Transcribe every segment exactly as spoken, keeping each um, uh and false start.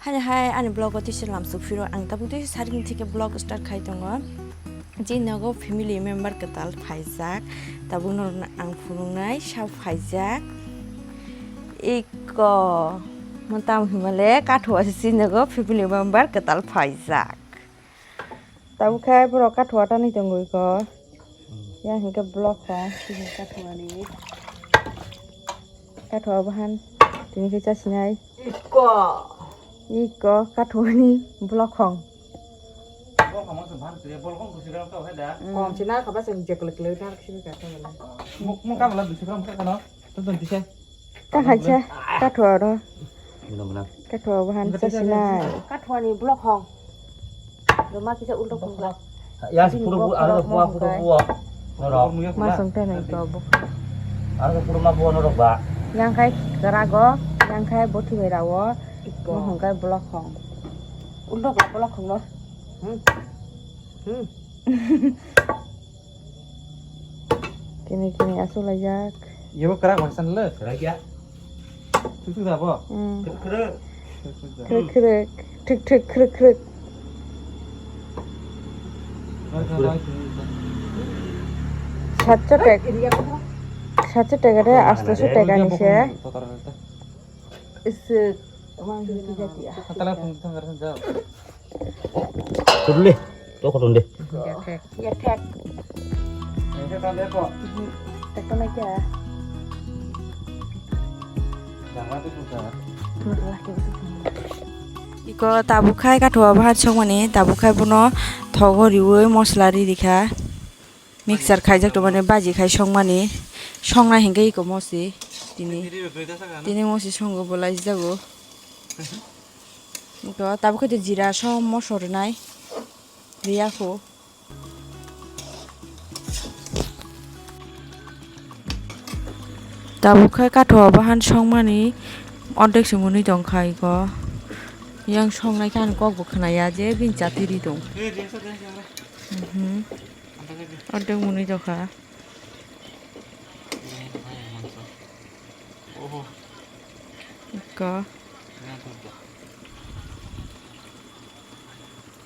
Hai hai, ani vlog o tisa lamsuk phiro ang tabuk tisa sarini theke vlog start khai tongo. Chini nogo family member kwtal phaijak, tabuk norokno ang phunuknai sa phaijak. Iko, mo tamo himale kathua se chini nogo family member kwtal phaijak. Tabuk khe borok kathua tanwi tongo iko. Yang hwnkhe blokhong, chini kathuani. Kathua bahan, tini khe chasinai. Iko. Iko, kathuani blokhong. Blokhong se bhan se, blokhong duiso gram kha hai da. Mm. Kom se na khaba se jekle kle na sini ka ta wala. Muk, muk kamla duiso gram kha kano. Tonton tisa. Ta hai cha, kathua ro. Muna, muna. Kathua bahan chasinai. Kathuani blokhong. Roma kisa ulto khumla. Ya, si puro bu, aro bu, puro bu. Norok. Ma song tene to bu. Aro puro ma bu norok ba. Yang khai karago, yang khai bothi bai rawo. Iko. Mo hongkai blokhong. Ulto blokhong no. Hmm. Hmm. Kini kini asuk laijak. Yebo kwrak masa le. Kwrak ya. Tutu da bo. Hmm. Kwrak kwrak. Kwrak kwrak. Thik thik kwrak kwrak. Satso tek. Satso tek ada asto so tek ani se. Isik. Wang hiti jati ah. Hatala phung thang kar jao. Turle, to koton de. Ya thek. Ya thek. Ini kan dia kok. Tek to naikya. Jangan tuh susah. Iko tabuk khai kathua bahan songmani, tabuk khai bono thogo riwi mosla ri rikha. Mixer khaijak tongmani, baji khai songmani, songnai hinkhe iko mosi tini, tini mosi songo bo laijago. Iko tabuk khe jira som moso rwnai riyakho. Tabuk khe kathua bahan songmani ordek se mwnwi tongkha iko. Yang songnai khe ani kok bo khwnaya je bini chati ri tong. Mhm. Ordek mwnwi tongkha. Iko.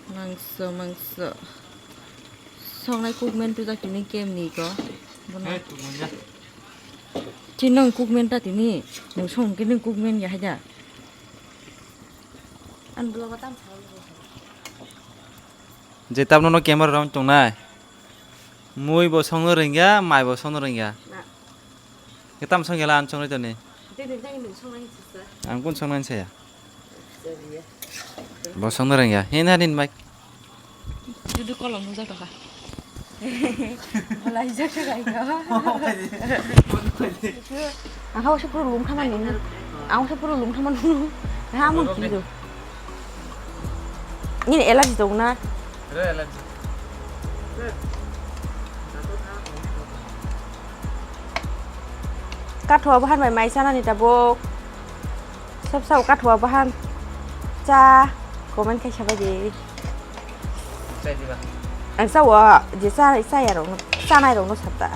Mangso, mangso. Songnai kukmen tujak tini kemni iko. Bono. Tini nung kukmen ta tini. Nung song khe nung kukmen ya haja. An bulo batam sa. Je tabno no camera rom tongnai. Mui bo songno rwngya, mai bo songno rwngya. Na. Ke tam song gela an song toni. Tini tang nung song nang sisa. Ang kun song nang saya. Bo songno rwngya. Hina nin mai. Dudu kolom nung jatokha. Malai jatokha iko. Ang hao se puro lum khamani. Ang se puro lum khamani. Ha mun kido. Nini allergy dong na? Re allergy. Kathua bahan bai mai sanani tabuk. Sab sab kathua bahan. Cha comment khai sabai di. Chai diba? Ang sao je cha cha ya rong, cha nai rong no sabta.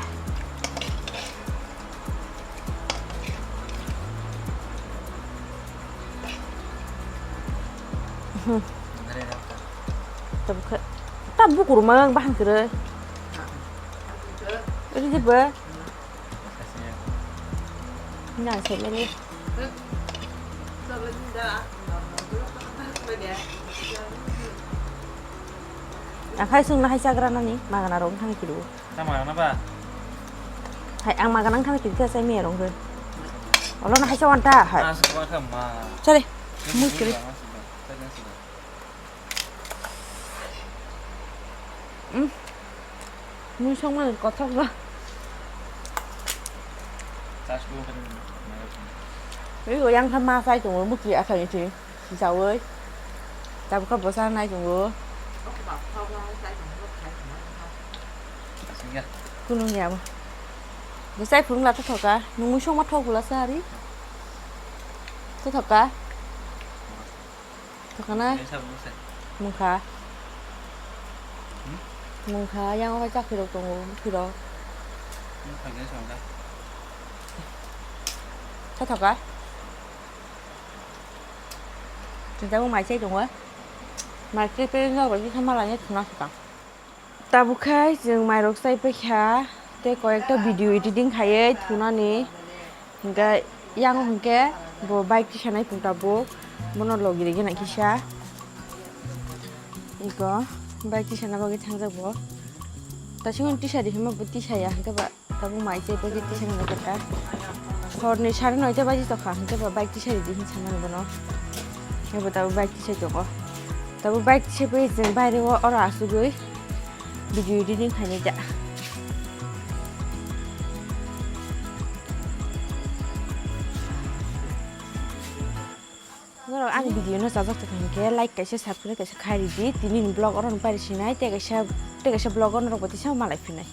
Hmm. Tabuk khe, tabuk kuruma ang bahan kere. Ini je ba? Na, saya ni. Akhai sung na hai chagra nani, magana rong thang kiru. Tamo na ba? Hai, ang maganang thang kiri khe sai miya rong khe. Olo na hai sa wanta hai. Ah, sa wanta ma. Chale. Mus kiri. Hmm. Mui song ma kothok ba. Chas ko. Ui, yang kha ma sai tongo, mukti asai ni. Jawi. Tabukha bwsa nai tongo. Kunung ya bo. Bwsai phunukla tothoka. Nungwi songma thok bwla sa ari. Tothoka. Tokana. Mungkha. Mungkha yang okai chakri rok tongo, phiro. Tothoka. Tabuk mai chai tongo. Mai chai pe no bai kisa malai thuna kha. Tabuk khai chwng mairok chai paikha tei koyekta video editing khaiwi thunani. Hingke yang hingke bo bike tisanai pung tabuk. Bono logi rigi nai kisa. Iko bike tisana bagwi thangjak bo. Tasingni tisari hinma bo tisaya hingke ba. Tabuk mai chai paikhe tisani nokha ta. Horni sare noita baji tokha, hingke ba bike tisari di hin sanani bono. Ebo tabuk bike tisai tongo. Tabuk bike tisai pai chwng baire o oro asugwi video editing khainai da. Norok ani video no chajak tongkha hingke like kaisa subscribe kaisa khai ridi. Tini ni vlog oro no pairi sinai tei kaisa tei kaisa vlog o norok bo tisa malai phinai.